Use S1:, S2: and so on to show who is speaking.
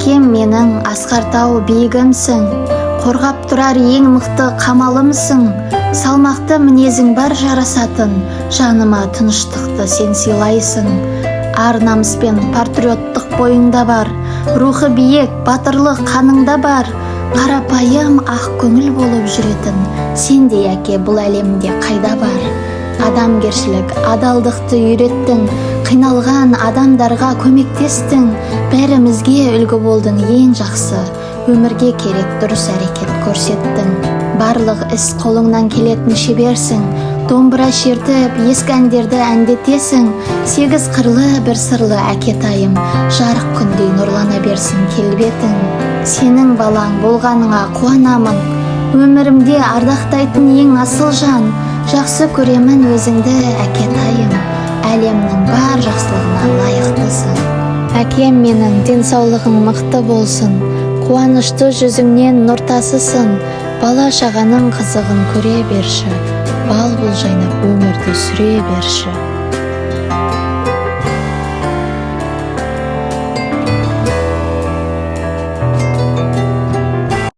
S1: Әкем менің асқар тау биігімсің, қорғап тұрар ең мықты қамалымсың. Салмақты мінезің бар жарасатын, жаныма тыныштықты сен сыйлайсың. Ар намыс пен патриоттық бойыңда бар, рухы биік, батырлық қаныңда бар. Қарапайым, ақ көңіл болып жүретін сендей әке бұл әлемде қайда бар? Адамгершілік, адалдықты үйреттің, қиналған адамдарға көмектестің. Бәрімізге үлгі болдың ең жақсы, өмірге керек дұрыс әрекет көрсеттің. Барлық іс қолыңнан келетін шеберсің, домбыра шертіп, ескі әндерді әндетесің. Сегіз қырлы бір сырлы әкетайым, жарық күндей нұрлана берсін келбетің. Сенің балаң болғаныңа қуанамын, өмірімде ардақтайтын ең асыл жан. Жақсы көремін өзіңді, әкетайым, әлемнің бар жақсылығына лайықтысың. Әкем менің, денсаулығың мықты болсын, қуанышты жүзіңнен нұр тасысын. Бала шағаның қызығын көре берші, бал бұл жайнап өмірді сүре берші.